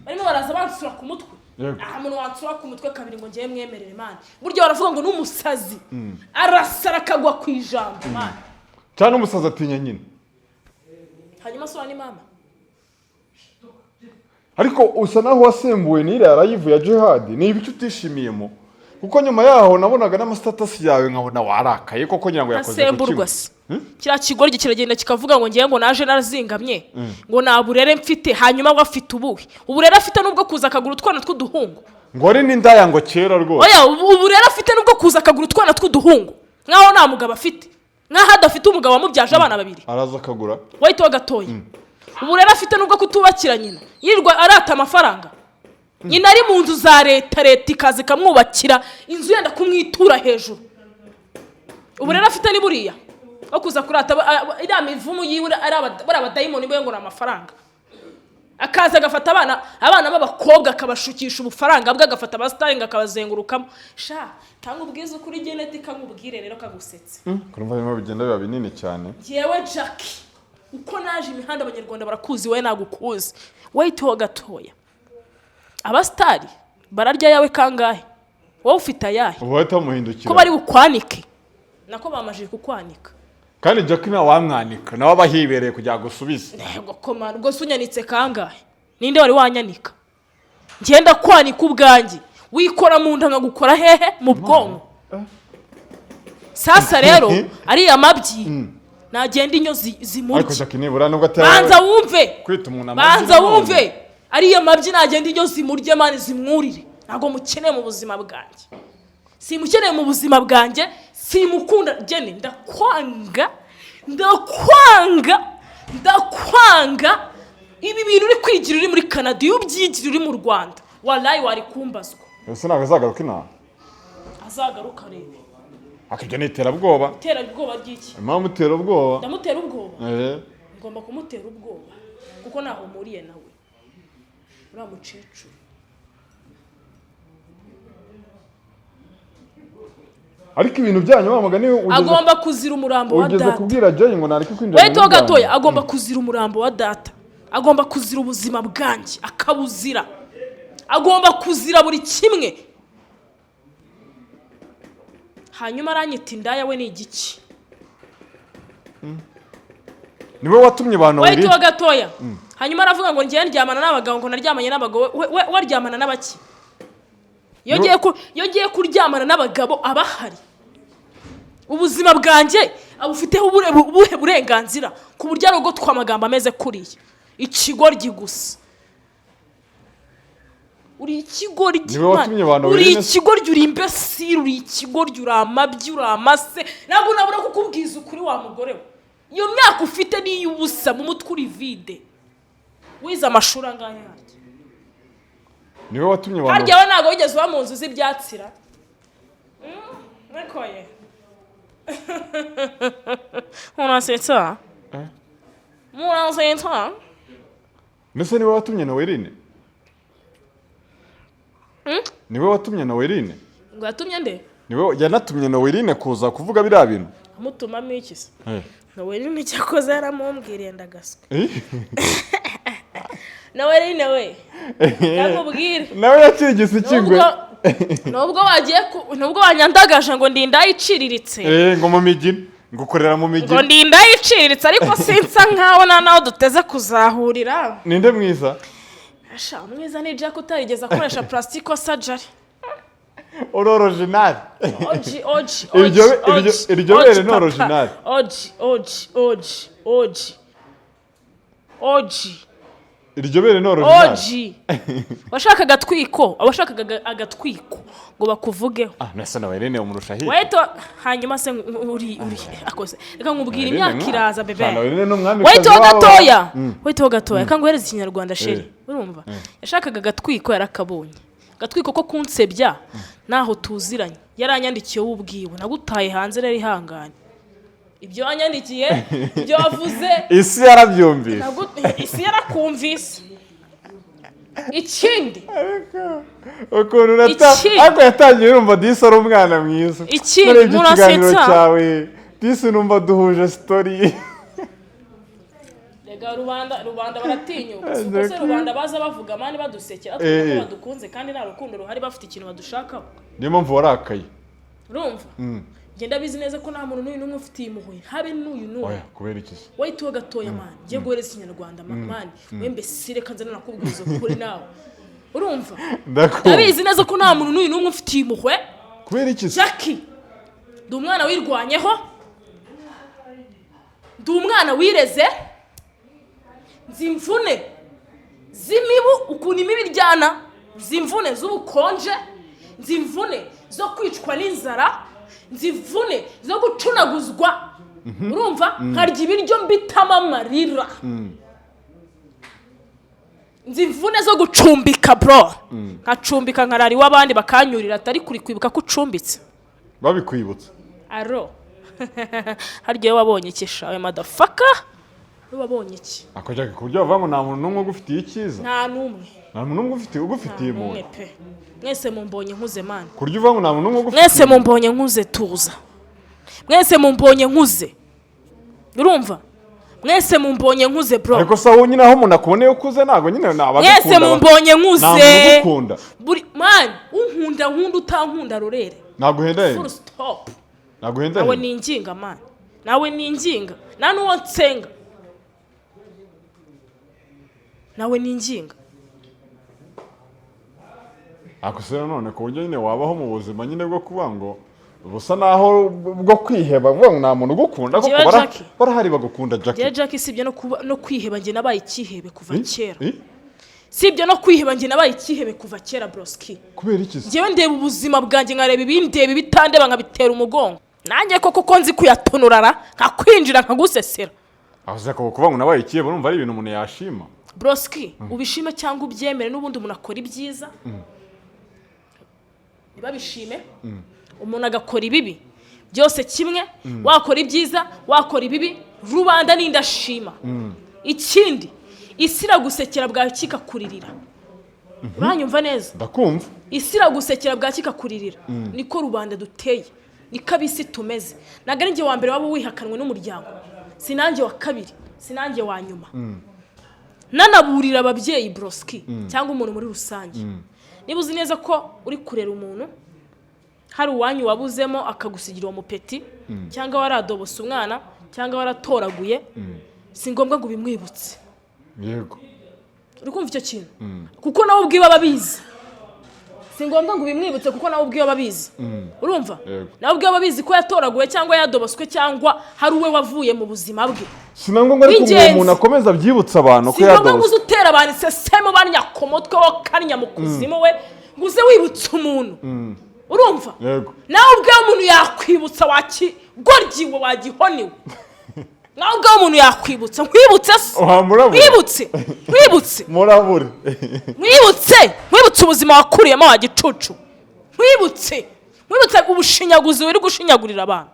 Speaker 3: barimo baraza bansura ku mutwe. Aha muntu wansura ku mutwe kabiri ngo ngewe mwemerere, man, burya baravuga ngo n'umusazi arasara akagwa ku ijambo, man.
Speaker 2: Cyangwa n'umusazi atinya nyine.
Speaker 3: Hanyuma so ni mama.
Speaker 2: Ariko usa naho wasembuwe n'iriya live ya Jihad. Ni ibiki utishimiyemo? Kuko nyuma yaho nabonaga n'ama status yawe nkabona warakaye koko, ngira ngo yakoze ku
Speaker 3: Ntasemburwa
Speaker 2: kimwe.
Speaker 3: se? Kiriya kigoryi kiragenda kikavuga ngo ngewe ngo naje narazingamye, ngo nta burere mfite. Hanyuma we afite ubuhe uburere? Afite n'ubwo kuza akagura utwana tw'uduhungu?
Speaker 2: Ngo ari n'indaya ngo kera rwose.
Speaker 3: Oya, uburere afite n'ubwo kuza akagura utwana tw'uduhungu, nkaho nta mugabo afite, nkaho adafite umugabo wamubyaje abana babiri.
Speaker 2: Araza akagura.
Speaker 3: Wahita gatoya. Uburere afite n'ubwo kutubakira nyina, yirirwa arata amafaranga, nyina ari mu nzu za leta, leta ikaza ikamwubakira inzu yenda kumwitura hejuru. Uburere afite ni buriya wo kuza kurata iriya mivumu yiwe, ari bariya badayimoni be, ngo ni amafaranga. Akaza agafata abana b'abakobwa, akabashukisha ubufaranga bwe, agafata abasitari ngo akabazengurukamo. Sha, tanga ubwiza ukuri geneti, kamubwire rero kagusetse.
Speaker 2: Kurumva birimo bigenda biba binini cyane.
Speaker 3: Njyewe Jackie, uko naje imihanda abanyarwanda barakuzi, wowe nagukuzi. Wahita gatoya, abasitari bararya yawe kangahe? Wowe ufite ayahe?
Speaker 2: Ubu bahita bamuhindukira.
Speaker 3: Ko bari bukwanike, nako bamajije kukwanika.
Speaker 2: Kandi Jackie nawe wamwanika, nawe aba hibereye kugira ngo usubize.
Speaker 3: Ntego komana, ubwo se unyanitse kangahe? Ninde wari wanyanika? Ngenda kwanika ubwanjye, wikora mu nda nkagukora hehe? Mu bwonko. Sasa rero ariya mabyi nagenda inyo
Speaker 2: Ariko
Speaker 3: zimurye.
Speaker 2: Jackie, nibura nubwo atari
Speaker 3: Banza wumve.
Speaker 2: kwita umuntu amazina
Speaker 3: Banza
Speaker 2: none.
Speaker 3: wumve, ariya mabyi nagenda inyo zimurye, man, zimwurire. Ntabwo mukeneye mu buzima bwanjye, simukeneye mu buzima bwanjye, simukunda. Gene, ndakwanga, ndakwanga, ndakwanga. Ibi bintu uri kwigira uri muri Canada, iyo ubyigira uri mu Rwanda, walayi wari kumbazwa.
Speaker 2: Ese ntabwo azagaruka inaha?
Speaker 3: Azagaruka arebe.
Speaker 2: Akabyo ni iterabwoba.
Speaker 3: Iterabwoba ry'iki?
Speaker 2: Impamvu utera ubwoba.
Speaker 3: Ndamutera ubwoba?
Speaker 2: Eh.
Speaker 3: Ngomba kumutera ubwoba kuko ntaho mpuriye nawe, uriya mukecuru.
Speaker 2: Ariko ibintu byanyu, wa mugani, ugeze
Speaker 3: Agomba kuzira umurambo wa
Speaker 2: ugeze
Speaker 3: data.
Speaker 2: kubwira Joy ngo nareke kwinjira mu
Speaker 3: Wait
Speaker 2: bintu
Speaker 3: gatoya.
Speaker 2: byanyu.
Speaker 3: Agomba kuzira umurambo wa data, agomba kuzira ubuzima bwanjye, akabuzira, agomba kuzira buri kimwe. Hanyuma aranyita indaya, we ni igiki?
Speaker 2: Niwe watumye abantu
Speaker 3: Wait
Speaker 2: babiri.
Speaker 3: gatoya. Hanyuma aravuga ngo ngiye ndyamana n'abagabo, ngo naryamanye n'abagabo. We waryamana n'abaki? Iyo ngiye kuryamana n'abagabo aba ahari. Ubuzima bwanjye abufiteho ubuhe burenganzira ku buryo arogotwa amagambo ameze kuriya? Ikigoryi gusa, uri ikigoryi.
Speaker 2: Niwe watumye abantu
Speaker 3: Uri
Speaker 2: babiri.
Speaker 3: ikigoryi, uri imbesire, uri ikigoryi, uri amabyi, uri amase. Ntabwo nabura kukubwiza ukuri, wa mugore we. Iyo myaka ufite ni iy'ubusa, mu mutwe uri vide. Wize amashuri angahe harya?
Speaker 2: Niwe watumye abantu.
Speaker 3: Harya we ntabwo wigeze uba mu nzu z'ibyatsira? Nikoye murasetsa, murasetsa.
Speaker 2: Mbese niwe watumye Noeline? Niwe watumye Noeline?
Speaker 3: Ngo yatumye nde?
Speaker 2: Niwe yanatumye Noeline kuza kuvuga biriya bintu.
Speaker 3: Amutumamo iki se? Noeline icyakoze yaramumbwiriye, ndagaswe. Noeline we, ndakubwire.
Speaker 2: Nawe yakirigise ikingwe.
Speaker 3: Nubwo wanyandagaje ngo ndi indaya iciriritse,
Speaker 2: Eh, ngo mu migina, ngo ukorera mu
Speaker 3: ngo
Speaker 2: migina.
Speaker 3: ndi indaya iciriritse, ariko sinsa nkaho nta naho duteze kuzahurira.
Speaker 2: Ninde mwiza?
Speaker 3: Sha, mwiza ni Jack utarigeze akoresha plastic surgery.
Speaker 2: Uri original.
Speaker 3: Oji, oji.
Speaker 2: Iryo
Speaker 3: Oji,
Speaker 2: bere ni
Speaker 3: papa.
Speaker 2: original.
Speaker 3: Oji, oji, oji, oji, oji.
Speaker 2: Iryo bere ni original.
Speaker 3: Oji, washakaga agatwiko, abashakaga agatwiko ngo bakuvugeho.
Speaker 2: Ah, nese Noeline umurusha hirya.
Speaker 3: Weto, hanyuma se uri akoze, reka nkubwire, imyaka iraza, bebe.
Speaker 2: Noeline ni umwamikazi
Speaker 3: Wait
Speaker 2: wabo.
Speaker 3: gatoya, wait gatoya, reka nguhereze ikinyarwanda, chérie. Urumva, yashakaga agatwiko, yarakabonye, agatwiko ko kunsebya naho tuziranye. Yaranyandikiye wowe ubwiwe, nagutaye hanze. Rero ihangane, ibyo wanyandikiye, ibyo wavuze,
Speaker 2: Isi yarabyumvise.
Speaker 3: Isi yarakumvise. Ikindi,
Speaker 2: Ukuntu nata ariko yatangiye urumva disi ari umwana mwiza.
Speaker 3: Ikindi,
Speaker 2: Narebye ikiganiro
Speaker 3: murasetsa.
Speaker 2: cyawe, disi numva duhuje story.
Speaker 3: Rega rubanda baratinyuka, si uko se rubanda baza bavuga, man, badusekera, twumva ko badukunze kandi nta rukundo ruhari, bafite ikintu badushakaho.
Speaker 2: Niyo mpamvu warakaye.
Speaker 3: Urumva, ngenda bizi neza ko nta muntu n'uyu n'umwe ufitiye impuhwe, habe n'uyu n'umwe.
Speaker 2: Oya, kubera iki se?
Speaker 3: Wahita uwa gatoya, man, ngiye guhereza ikinyarwanda, man. Wembe si, reka nze nanakubwiza ukuri nawe, urumva?
Speaker 2: Ndakumva.
Speaker 3: Ndabizi neza ko nta muntu n'uyu n'umwe ufitiye impuhwe.
Speaker 2: Kubera iki se?
Speaker 3: Jackie, ndi umwana wirwanyeho, ndi umwana wireze, nzi imvune z'imibu, ukuntu imibu iryana, nzi imvune z'ubukonje, nzi imvune zo kwicwa n'inzara, nzi imvune zo gucunaguzwa, urumva, nkarya ibiryo mbitamo amarira, nzi imvune zo gucumbika, bro, nkacumbika nkarara iw'abandi, bakanyurira atari kuri kwibuka ko ucumbitse.
Speaker 2: Babikwibutsa.
Speaker 3: Aro, harya iyo wabonye iki shawe, motherfucker? Iyo wabonye iki?
Speaker 2: Ako Jackie, ku buryo bavuga ngo nta muntu n'umwe ugufitiye icyiza.
Speaker 3: Nta n'umwe.
Speaker 2: Nta muntu n'umwe ugufitiye
Speaker 3: N'umwe
Speaker 2: impuhwe.
Speaker 3: pe. Mwese mumbonye nkuze, man.
Speaker 2: Ku buryo uvuga ngo nta muntu n'umwe ugufitiye.
Speaker 3: Mwese mumbonye nkuze, tuza. Mwese mumbonye nkuze, urumva? Mwese mumbonye nkuze, bro.
Speaker 2: Ariko se aho nyine, aho umuntu akuboneye ukuze, ntabwo nyine ni abagukunda?
Speaker 3: Mwese mumbonye
Speaker 2: Nta muntu
Speaker 3: nkuze.
Speaker 2: ugukunda.
Speaker 3: Buri man unkunda nkunda, utankunda rorere.
Speaker 2: Ntabwo uhenda.
Speaker 3: Full stop.
Speaker 2: Ntabwo uhenda.
Speaker 3: Nawe ni inginga, man, nawe ni inginga, nta n'uwo nsenga, nawe ni inginga.
Speaker 2: Ariko se nanone ku buryo nyine wabaho mu buzima nyine bwo kuba ngo Busa naho bwo kwiheba, vuga ngo nta muntu ugukunda koko.
Speaker 3: Njyewe Jackie.
Speaker 2: Barahari bagukunda, Jackie.
Speaker 3: Njyewe Jackie, sibye no kuba no kwiheba, njye nabaye ikihebe kuva kera.
Speaker 2: Eh?
Speaker 3: Sibye no kwiheba, njye nabaye ikihebe kuva kera, broski.
Speaker 2: Kubera iki se?
Speaker 3: Njyewe ndeba ubuzima bwanjye, nkareba ibindeba, ibitandeba nkabitera umugongo. Nanjye koko ko nzi kuyatonora, nkakwinjira, nkagusesera.
Speaker 2: Aho uza kuvuga ngo nabaye ikihebe, urumva ari ibintu umuntu yashima?
Speaker 3: Broski, ubishime cyangwa ubyemere, n'ubundi umuntu akora ibyiza ntibabishime, umuntu agakora ibibi, byose kimwe. Wakora ibyiza, wakora ibibi, rubanda n'indashima. Ikindi, isi iragusekera bwaki ikakuririra. Uranyumva neza?
Speaker 2: Ndakumva.
Speaker 3: Isi iragusekera bwaki ikakuririra. Niko rubanda duteye, niko ab'isi tumeze. Ntabwo ari njye wa mbere waba wihakanwe n'umuryango, si nanjye wa kabiri, si nanjye wa nyuma. Nanaburira ababyeyi, broski, cyangwa umuntu muri rusange: niba uzi neza ko uri kurera umuntu, hari uwanyu wabuzemo akagusigira uwo mupeti, cyangwa waradobose umwana, cyangwa waratoraguye, si ngombwa ngo ubimwibutse. Uri kumva icyo kintu? Kuko nawe ubwiwe aba abizi. Si ngombwa ngo ubimwibutse, kuko nawe ubwiwe aba abizi. Urumva?
Speaker 2: Yego.
Speaker 3: Nawe ubwiwe aba abizi ko yatoraguwe, cyangwa yadoboswe, cyangwa hari uwe wavuye mu buzima bwe.
Speaker 2: Si na ngombwa ariko ngo uwo
Speaker 3: W'ingenzi.
Speaker 2: muntu akomeza abyibutsa abantu ko
Speaker 3: Si ngombwa ngo
Speaker 2: yadobose.
Speaker 3: uze utera abantu iseseme, banya ku mutwe wo kanya mu kuzimu we, ngo uze wibutse umuntu. Urumva?
Speaker 2: Yego.
Speaker 3: Nawe ubwawe umuntu yakwibutsa, wakigoryiwe, wagihoniwe. Nawe ubwawe umuntu yakwibutsa. Nkwibutse se?
Speaker 2: Wamurabura.
Speaker 3: Nkwibutse, nkwibutse?
Speaker 2: Murabure.
Speaker 3: Nkwibutse, nkwibutse ubuzima wakuriyemo, wa gicucu? Nkwibutse, nkwibutse ubushinyaguzi uri gushinyagurira abantu?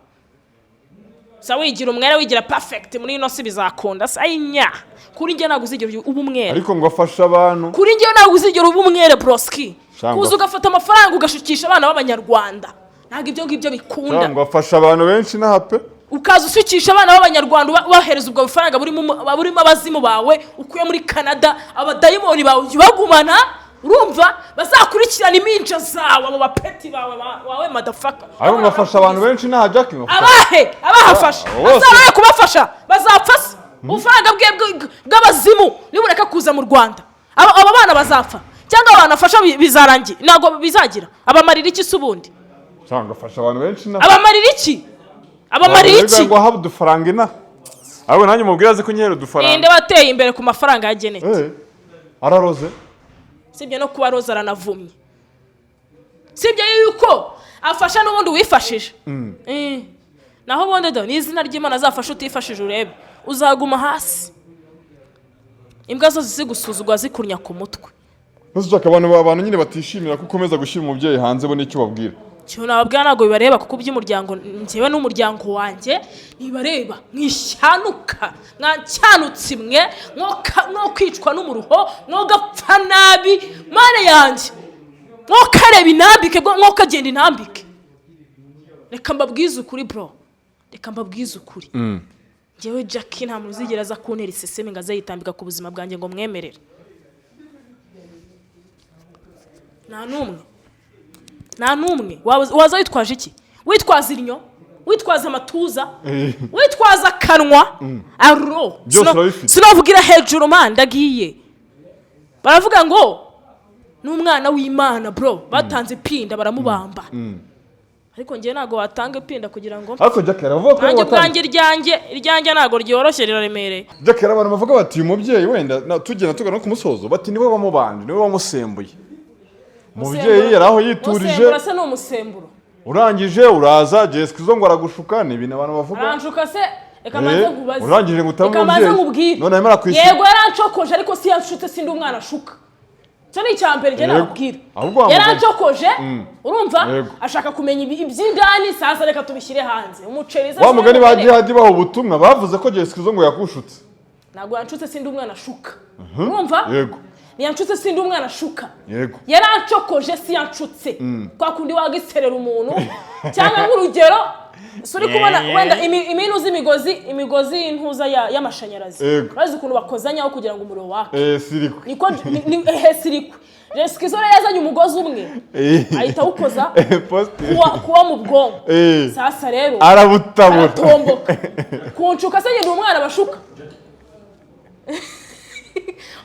Speaker 3: Sa wigira umwere, wigira perfect muri ino si, bizakunda se? Ayinya, kuri njye ntabwo uzigera uba umwere.
Speaker 2: Ariko ngo afashe abantu.
Speaker 3: Kuri njyewe ntabwo uzigera uba umwere, broski.
Speaker 2: Cyangwa-
Speaker 3: Kuza ugafata amafaranga ugashukisha abana b'Abanyarwanda, ntabwo ibyo ngibyo bikunda.
Speaker 2: Ngo afashe abantu benshi n'aha pe.
Speaker 3: Ukaza usukisha abana b'Abanyarwanda, ubahereza ubwo bufaranga burimo abazimu bawe ukuye muri Canada, abadayimoni bawe ujya ubagumana. Urumva, bazakurikirana impinja zawe, abo bapeti bawe wawe motherfucker.
Speaker 2: Ariko ngo afashe abantu benshi n'aha, Jackie, ngo
Speaker 3: Abahe abahafasha?
Speaker 2: Ah, bose.
Speaker 3: Azabaye kubafasha bazapfa se? Ubufaranga bwe bw'abazimu nibureka kuza mu Rwanda, aba bana bazapfa, cyangwa abantu afasha bizarangira, ntabwo bizagira abamarira iki se ubundi?
Speaker 2: Cyangwa afasha abantu benshi n'aha.
Speaker 3: Abamarira iki? Abamarira iki?
Speaker 2: Ngo ahabwe udufaranga inaha, ahubwo nanjye mubwira azi ko nyihera udufaranga.
Speaker 3: Ninde wateye imbere ku mafaranga ya Janet?
Speaker 2: Eh, araroze.
Speaker 3: Sibye no kuba roza, aranavumye. Sibye yuko afasha n'ubundi wifashije. Naho ubundi do ni izina ry'Imana, azafasha utifashije urebe, uzaguma hasi, imbwa zose zigusuzugura, zikurnya ku mutwe.
Speaker 2: Ntuzi Jack, abantu nyine batishimira ko ukomeza gushyira umubyeyi hanze, bo n'icyo ubabwira?
Speaker 3: Ikintu nababwira, ntabwo bibareba, kuko iby'umuryango, njyewe n'umuryango wanjye, ntibareba. Mwishyanuka, mwacyanutse imwe, mwo kwicwa n'umuruho, mwo gapfa nabi, mana yanjye, mwo kareba intambike, mwo kagenda intambike. Reka mbabwize ukuri, bro, reka mbabwize ukuri. Njyewe Jackie, nta muntu uzigera aza kuntera iseseme ngo aze yitambika ku buzima bwanjye ngo mwemerere. Nta n'umwe, nta n'umwe. Waza witwaje iki? Witwaza innyo, witwaza amatuza, witwaza akanwa aro?
Speaker 2: Byose urabifite.
Speaker 3: Sinavugira hejuru man, ndagiye. Baravuga ngo n'umwana w'Imana, bro, batanze ipinda baramubamba, ariko njyewe ntabwo watanga ipinda kugira ngo
Speaker 2: Ariko Jack aravuga ko
Speaker 3: nanjye
Speaker 2: watanze.
Speaker 3: Ubwanjye iryanjye ntabwo ryoroshye, riraremereye.
Speaker 2: Jack, hari abantu bavuga bati uyu mubyeyi wenda tugenda tugana no ku musozo, bati niwe wamubanje, niwe wamusembuye. Umubyeyi yari aho yiturije.
Speaker 3: Umusemburo se ni umusemburo?
Speaker 2: Urangije uraza, Jessica izo ngo aragushuka, ni ibintu abantu bavuga.
Speaker 3: Aranshuka se? Reka manze nkubaze.
Speaker 2: Urangije ngo utabe
Speaker 3: Reka manze
Speaker 2: umubyeyi.
Speaker 3: nkubwire.
Speaker 2: None arimo arakwishyura.
Speaker 3: Yego, yarancokoje, ariko si yanshutse, sindi umwana ashuka. Icyo ni icya mbere njye nababwira.
Speaker 2: Ahubwo wamugana.
Speaker 3: Yarancokoje, urumva?
Speaker 2: Yego.
Speaker 3: Ashaka kumenya iby'indani. Sasa reka tubishyire hanze, umuceri
Speaker 2: Wa mugani ba Jihadi baha ubutumwa, bavuze ko Jessica izo ngo yakushutse.
Speaker 3: Ntabwo yanshutse, sindi umwana ashuka. Urumva?
Speaker 2: Yego.
Speaker 3: Ntiyanshutse, sindi umwana ashuka.
Speaker 2: Yego.
Speaker 3: Yarancokoje, si yanshutse. Kwa kundi wagiserera umuntu, cyangwa nk'urugero, si uri kubona wenda iminu z'imigozi, imigozi y'intuza y'amashanyarazi?
Speaker 2: Yego.
Speaker 3: Urazi ukuntu bakozanyaho kugira ngo umuriro wake?
Speaker 2: Eh, sirikwe.
Speaker 3: Niko ehe, sirikwe. Jessica Izora yazanye umugozi umwe, ahita awukoza kuwa mu bwonko. Sasa rero
Speaker 2: Arabutabura.
Speaker 3: aratomboka. Kunshuka se, ngenda umwana bashuka?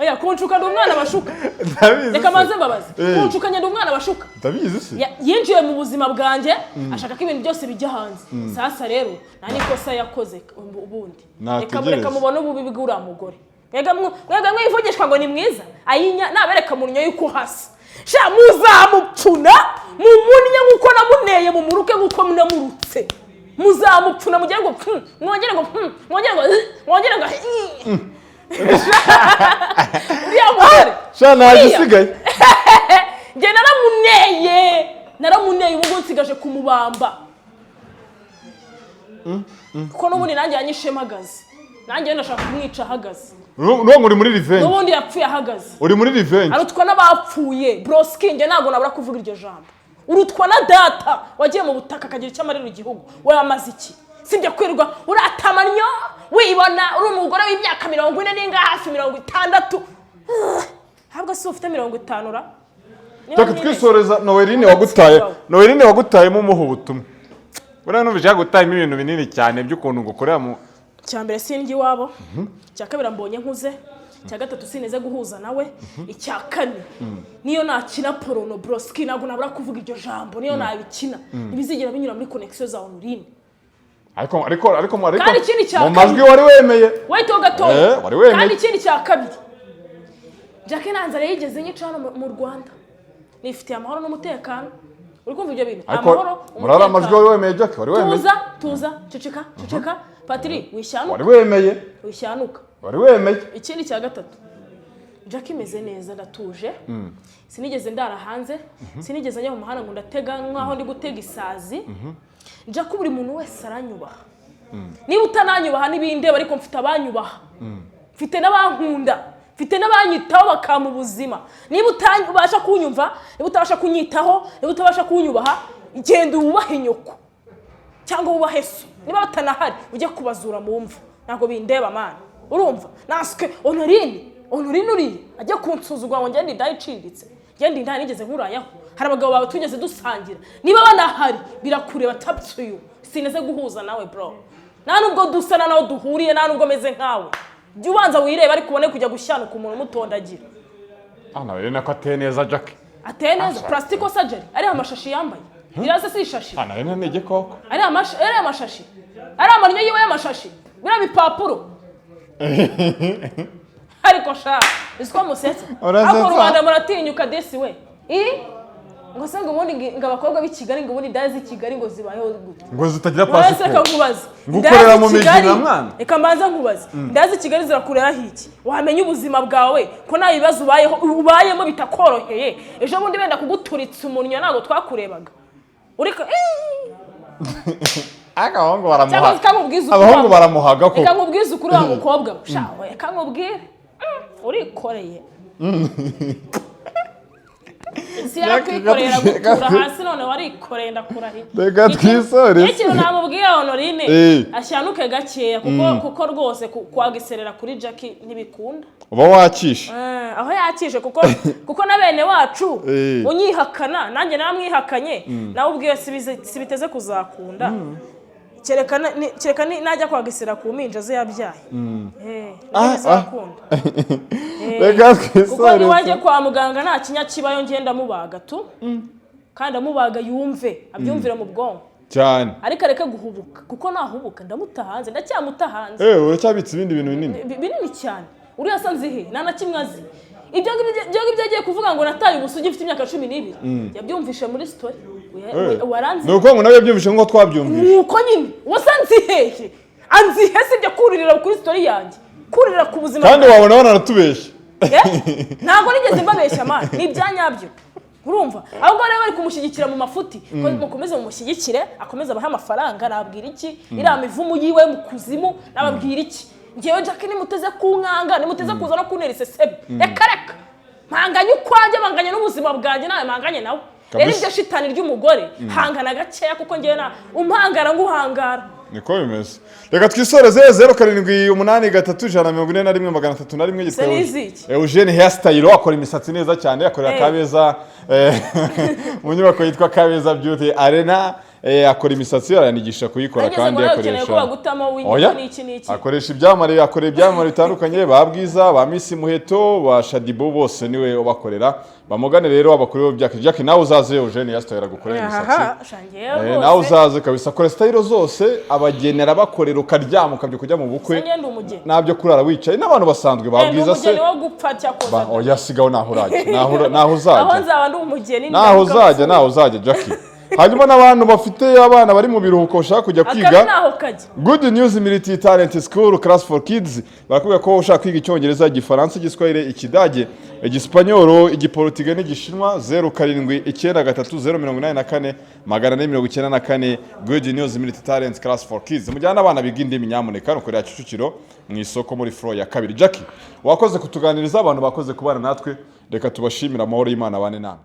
Speaker 3: Oya, kunshuka ndi umwana bashuka?
Speaker 2: Ndabizi
Speaker 3: Reka
Speaker 2: se.
Speaker 3: manze mbabaze.
Speaker 2: Eh.
Speaker 3: Kunshuka ndi umwana bashuka?
Speaker 2: Ndabizi se.
Speaker 3: Yinjiye mu buzima bwanjye ashaka ko ibintu byose bijya hanze. Sasa rero nta n'ikosa yakoze ubundi. Reka
Speaker 2: Nategereze.
Speaker 3: reka mubone ububi bw'uriya mugore. Mwebwe mwivugishwa ngo ni mwiza, ayinya nabereka munnyo y'uko hasa. Sha, muzamupfuna mumunnye nk'uko namuneye, mumuruke nk'uko namurutse. Muzamupfuna mugere ngo mwongere ngo mwongere ngo mwongere ngo uriya mugore.
Speaker 2: Sha, nta
Speaker 3: Uriya.
Speaker 2: gisigaye.
Speaker 3: Njye naramuneye, naramuneye. Ubu ngubu nsigaje kumubamba, kuko n'ubundi nanjye yanyishe mpagaze, nanjye ndashaka kumwica ahagaze.
Speaker 2: Nuwo ngo uri muri revenge.
Speaker 3: N'ubundi yapfuye ahagaze.
Speaker 2: Uri muri revenge.
Speaker 3: Arutwa n'abapfuye, broski. Njye ntabwo nabura kuvuga iryo jambo. Urutwa na data wagiye mu butaka akagira icyo amarira igihugu. We amaze iki? Sibyo kwirirwa uratamanyo wibona uri umugore w'imyaka 40 n'ingahe, hafi 60. Ntabwo si ufite 50 ra? Niba
Speaker 2: Reka
Speaker 3: mwibeshye.
Speaker 2: twisoreza Noeline wagutaye. Noeline wagutayemo, umuha ubutumwa. Buriya numvise yagutayemo ibintu binini cyane by'ukuntu ngukorera mu
Speaker 3: Icya mbere, sindya iwabo. Icya kabiri, mbonye nkuze. Icya gatatu, sineze guhuza nawe. Icya kane, niyo nakina porno, broski, ntabwo nabura kuvuga iryo jambo, niyo nabikina ntibizigera binyura muri connexion za Honorine.
Speaker 2: Ariko
Speaker 3: Kandi ikindi cya
Speaker 2: mu majwi
Speaker 3: kabiri-
Speaker 2: wari wemeye.
Speaker 3: Wait ho gatoya.
Speaker 2: Eh, wari wemeye.
Speaker 3: Kandi ikindi cya kabiri, Jack nta nzara yigeze nyica hano mu Rwanda, nifitiye amahoro n'umutekano. Uri kumva ibyo bintu?
Speaker 2: Ariko
Speaker 3: Amahoro,
Speaker 2: muri ariya majwi wari wemeye, Jack, wari wemeye.
Speaker 3: Tuza, tuza, ceceka, ceceka, Patiri, wishyanuka.
Speaker 2: Wari wemeye.
Speaker 3: Wishyanuka.
Speaker 2: Wari wemeye.
Speaker 3: Ikindi cya gatatu, Jack imeze neza, ndatuje, sinigeze ndara hanze, sinigeze njya mu muhanda ngo ndatega nk'aho ndi gutega isazi. Jack, buri muntu wese aranyubaha. Niba utananyubaha n'ibindeba, ariko mfite abanyubaha, mfite n'abankunda, mfite n'abanyitaho bakampa ubuzima. Niba utabasha kunyumva, niba utabasha kunyitaho, niba utabasha kunyubaha, genda wubahe nyoko cyangwa wubahe so. Niba batanahari, ujye kubazura mu mva, ntabwo bindeba mana. Urumva naswe Honorine, Honorine uriya ajya kunsuzugura ngo ngende inda iciriritse, ngende inda nigeze nkurayaho. Hari abagabo bawe tugeze dusangira, niba banahari birakureba tapsuyu. Sineze guhuza nawe, bro, nta nubwo dusa, nta naho duhuriye, nta nubwo meze nkawe. Jya ubanza wirebe, ariko ubone kujya gushyanuka umuntu umutondagira.
Speaker 2: Ah, Noeline ko ateye neza, Jack.
Speaker 3: Ateye neza? Plastic surgery, ariya amashashi yambaye, iriya se si ishashi?
Speaker 2: Ah, Noeline ni igikoko.
Speaker 3: Ariya amashashi, ariya amannyo yiwe y'amashashi, biriya bipapuro. Ariko sha, uzi ko musetsa?
Speaker 2: Urasetsa.
Speaker 3: Ariko rubanda muratinyuka desi we. I ngo se ngo ubundi ngo abakobwa b'i Kigali, ngo ubundi indaya z'i Kigali ngo zibayeho gute?
Speaker 2: Ngo zitagira
Speaker 3: Uretse, reka
Speaker 2: pasiporo.
Speaker 3: nkubaze.
Speaker 2: Ngo
Speaker 3: Indaya
Speaker 2: ukorera
Speaker 3: z'i
Speaker 2: mu
Speaker 3: Kigali-
Speaker 2: migina, mwana.
Speaker 3: Reka mbanze nkubaze, indaya z'i Kigali zirakureraho iki? Wamenya ubuzima bwawe ko nta bibazo ubayeho, ubayemo bitakoroheye. Ejo bundi benda kuguturitsa umunwa, ntabwo twakurebaga uriko
Speaker 2: Ariko abahungu
Speaker 3: Cyangwa
Speaker 2: baramuhaga.
Speaker 3: reka nkubwize ukuri.
Speaker 2: Abahungu baramuhaga
Speaker 3: Reka
Speaker 2: koko.
Speaker 3: nkubwize ukuri wa mukobwa we. Sha, reka nkubwire, urikoreye isi, yarakwikorera gutura hasi, none warikoreye, ndakurahiye.
Speaker 2: Reka twisoreze.
Speaker 3: Ikintu namubwira Honorine, ashyanuke gakeya, kuko rwose kwagiserera kuri Jackie ntibikunda.
Speaker 2: Uba wakishe.
Speaker 3: Eh, aho yakije, kuko na bene wacu unyihakana nanjye namwihakanye, nawe ubwiwe sibiteze kuzakunda, kereka najya kwagisera ku mpinja ze yabyaye. Eh, nibyo bizakunda.
Speaker 2: Reka
Speaker 3: Kuko
Speaker 2: twisoreze.
Speaker 3: niwajya kwa muganga nta kinya kibayo, ngenda mubaga tu, kandi amubaga yumve abyumvire mu bwonko.
Speaker 2: Cyane.
Speaker 3: Ariko areke guhubuka, kuko nahubuka ndamuta hanze, ndacyamuta hanze.
Speaker 2: Eh, uracyabitse ibindi bintu binini.
Speaker 3: Binini cyane. Uriya asa nzi he? Nta na kimwe azi. Ibyo ngibyo agiye kuvuga ngo nataye ubusugi mfite imyaka 12, yabyumvishe muri story. Waranzi.
Speaker 2: Ni ukuvuga ngo nawe yabyumvishe nk'uko twabyumvishe.
Speaker 3: Nuko nyine wasa nzi hehe? Anzi he? Sibyo kuririra kuri story yanjye, kuririra ku buzima
Speaker 2: Kandi
Speaker 3: bwanjye.
Speaker 2: wabona bananatubeshya.
Speaker 3: Eh? Ntabwo nigeze mbabeshya man, ni ibya nyabyo. Urumva, ahubwo rero bari kumushyigikira mu mafuti ko mukomeze mumushyigikire, akomeze abahe amafaranga. Nabwira iki iriya mivumu yiwe mu kuzimu? Nababwira iki? Ngewe Jack, nimuteze kunkanga, nimuteze kuza no kuntera iseseme, reka reka, mpanganye ukwanjye, mpanganye n'ubuzima bwanjye, nawe mpanganye nawe rero.
Speaker 2: Kabisa.
Speaker 3: Iryo shitani ry'umugore, hangana gakeya, kuko ngewe na umpangara nguhangara.
Speaker 2: Niko bimeze. Reka twisoreze 0783141301. Yitwa
Speaker 3: Se n'iziki?
Speaker 2: Eugene Hairstyle, akora imisatsi neza cyane, akorera
Speaker 3: Eh.
Speaker 2: Kabeza, mu nyubako yitwa Kabeza Beauty Arena. Akora imisatsi, aranigisha kuyikora.
Speaker 3: Nageze
Speaker 2: Kandi
Speaker 3: ngo nawe ukeneye ko
Speaker 2: akoresha
Speaker 3: bagutamo
Speaker 2: Oya.
Speaker 3: w'inyuma n'iki n'iki.
Speaker 2: Akoresha ibyamamare, akora ibyamamare bitandukanye, ba Bwiza, ba Miss Muheto, ba Shaddyboo, bose niwe ubakorera. Bamugane rero abakuru bya Jackie. Nawe uzaze, Eugene Yasitayira gukorera imisatsi.
Speaker 3: Aha, shangiye rwose.
Speaker 2: Nawe uzaze kabisa, akora style zose, abagenera, abakorera ukaryama ukabyuka ujya mu bukwe.
Speaker 3: Njye ndi umugeni.
Speaker 2: Nabyo kurara wicaye n'abantu basanzwe ba
Speaker 3: Ndi
Speaker 2: Bwiza se.
Speaker 3: umugeni wo gupfa cyakoze.
Speaker 2: Ba oya, sigaho, naho urajya, naho
Speaker 3: Aho
Speaker 2: uzajya.
Speaker 3: nzaba ndi umugeni.
Speaker 2: Naho
Speaker 3: Ndavuga
Speaker 2: uzajya,
Speaker 3: apfuye.
Speaker 2: naho uzajya, Jackie. Hanyuma n'abantu bafite abana bari mu biruhuko bashaka kujya
Speaker 3: Akabi
Speaker 2: kwiga,
Speaker 3: naho kajya.
Speaker 2: Good News Multi Talent School Class for Kids, barakubwira ko ushaka kwiga Icyongereza, Igifaransa, Igiswahili, Ikidage, Igisipanyoro, Igiporutige n'Igishinwa, 0793084494. Good News Multi Talent Class for Kids, mujyane abana biga indimi nyamuneka. Nukorera Kicukiro mu isoko muri floor ya kabiri. Jackie, wakoze kutuganiriza, abantu bakoze kubana natwe, reka tubashimire. Amahoro y'Imana bane namwe.